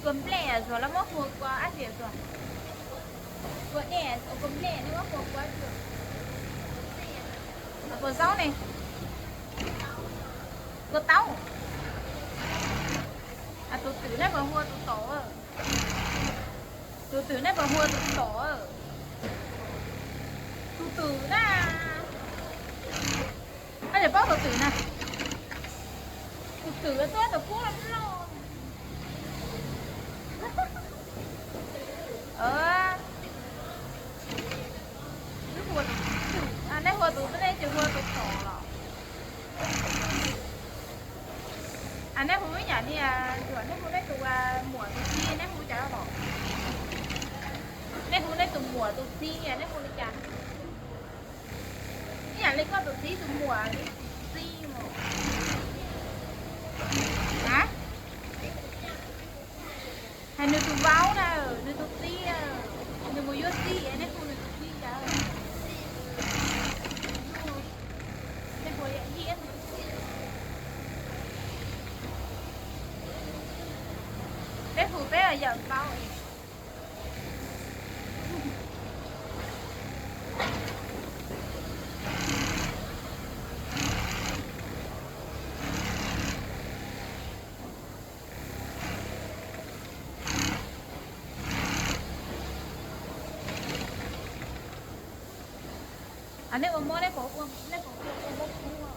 Kua nplej, Zuag, lawv muab hu ua dab tsi, Zuag? Kua dej, kua nplej, nej muab hu ua dab tsi? Kua zaub ne? Kua taub. Tus twm nej puas hu ua tus tom? Tus twm nej puas hu ua tus tom? Tus twm na. Koj tsis paub tus twm na? Tus twm tuaj tus kub loj loj. Nej hu ua tus twm, nej hu ua tus, nej tsis hu ua tus tom los? Nej hu ib yam li, Zuag, nej hu nej tus muam tus txiv, nej hu cas los? Nej hu nej tus muam tus txiv, nej hu li cas? Ib yam li koj tus txiv tus muam li tus txiv os. A, hais nws tus vauv na, nws tus txiv, nws mus yuav txiv, nej hu nws tus txiv cas? Nej hu, peb hu peb yawm vauv. Nej ua mob, nej puas ua, nej puas ua mob kub?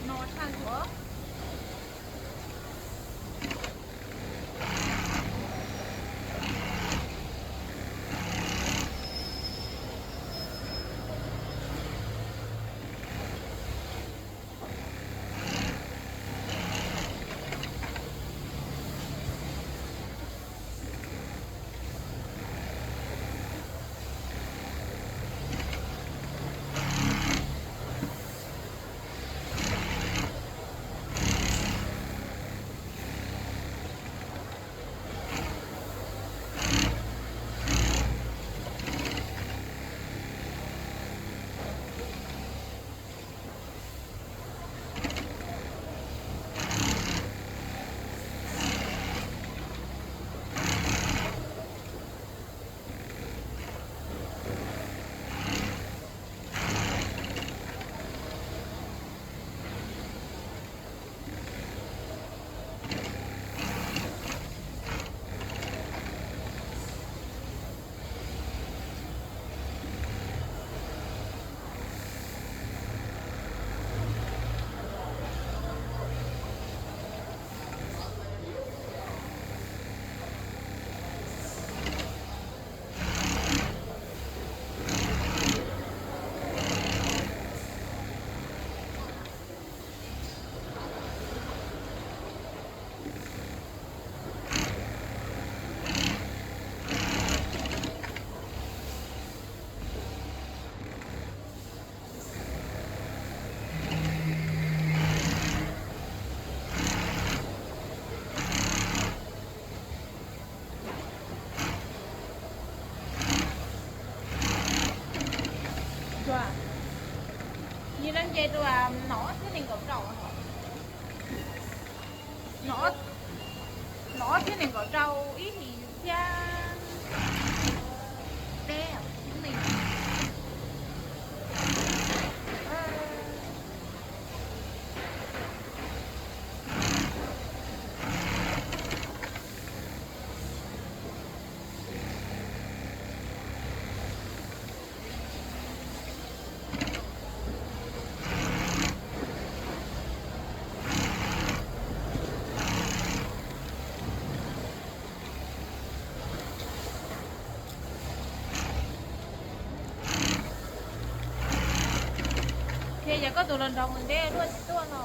No tshaj Zuag. Yog leej nce rau nom ob txhiab nees nkaum rau, nom ob txhiab nees nkaum rau ib hlis thiab peb, ib hlis. Koj tus los nrog mus ntev luaj tsis tuaj no.